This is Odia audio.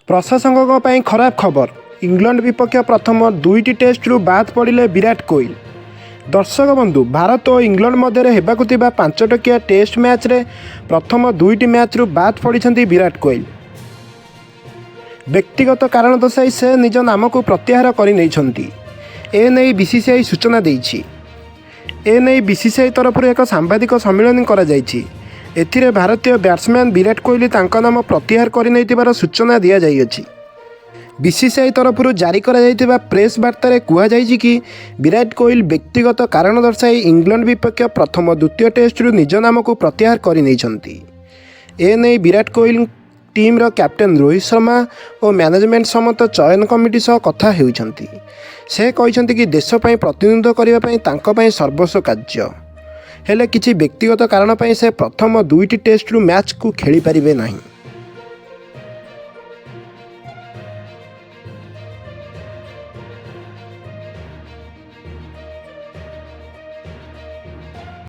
ପ୍ରଶଂସକଙ୍କ ପାଇଁ ଖରାପ ଖବର। ଇଂଲଣ୍ଡ ବିପକ୍ଷ ପ୍ରଥମ ଦୁଇଟି ଟେଷ୍ଟରୁ ବାଦ୍ ପଡ଼ିଲେ ବିରାଟ କୋହଲି। ଦର୍ଶକ ବନ୍ଧୁ, ଭାରତ ଓ ଇଂଲଣ୍ଡ ମଧ୍ୟରେ ହେବାକୁ ଥିବା 5 ଟକିଆ ଟେଷ୍ଟ ମ୍ୟାଚ୍ରେ ପ୍ରଥମ ଦୁଇଟି ମ୍ୟାଚ୍ରୁ ବାଦ୍ ପଡ଼ିଛନ୍ତି ବିରାଟ କୋହଲି। ବ୍ୟକ୍ତିଗତ କାରଣ ଦର୍ଶାଇ ସେ ନିଜ ନାମକୁ ପ୍ରତ୍ୟାହାର କରିନେଇଛନ୍ତି। ଏନେଇ ବିସିସିଆଇ ସୂଚନା ଦେଇଛି। ଏନେଇ ବିସିସିଆଇ ତରଫରୁ ଏକ ସାମ୍ବାଦିକ ସମ୍ମିଳନୀ କରାଯାଇଛି। ଏଥିରେ ଭାରତୀୟ ବ୍ୟାଟ୍ସମ୍ୟାନ୍ ବିରାଟ କୋହଲି ତାଙ୍କ ନାମ ପ୍ରତ୍ୟାହାର କରିନେଇଥିବାର ସୂଚନା ଦିଆଯାଇଅଛି। ବିସିସିଆଇ ତରଫରୁ ଜାରି କରାଯାଇଥିବା ପ୍ରେସ୍ ବାର୍ତ୍ତାରେ କୁହାଯାଇଛି କି, ବିରାଟ କୋହଲି ବ୍ୟକ୍ତିଗତ କାରଣ ଦର୍ଶାଇ ଇଂଲଣ୍ଡ ବିପକ୍ଷ ପ୍ରଥମ, ଦ୍ୱିତୀୟ ଟେଷ୍ଟରୁ ନିଜ ନାମକୁ ପ୍ରତ୍ୟାହାର କରିନେଇଛନ୍ତି। ଏନେଇ ବିରାଟ କୋହଲି ଟିମ୍ର କ୍ୟାପ୍ଟେନ୍ ରୋହିତ ଶର୍ମା ଓ ମ୍ୟାନେଜମେଣ୍ଟ ସମେତ ଚୟନ କମିଟି ସହ କଥା ହେଉଛନ୍ତି। ସେ କହିଛନ୍ତି କି, ଦେଶ ପାଇଁ ପ୍ରତିନିଧିତ୍ୱ କରିବା ପାଇଁ ତାଙ୍କ ପାଇଁ ସର୍ବସ୍ୱ କାର୍ଯ୍ୟ। ହେଲେ କିଛି ବ୍ୟକ୍ତିଗତ କାରଣ ପାଇଁ ସେ ପ୍ରଥମ ଦୁଇଟି ଟେଷ୍ଟରୁ ମ୍ୟାଚ୍କୁ ଖେଳିପାରିବେ ନାହିଁ।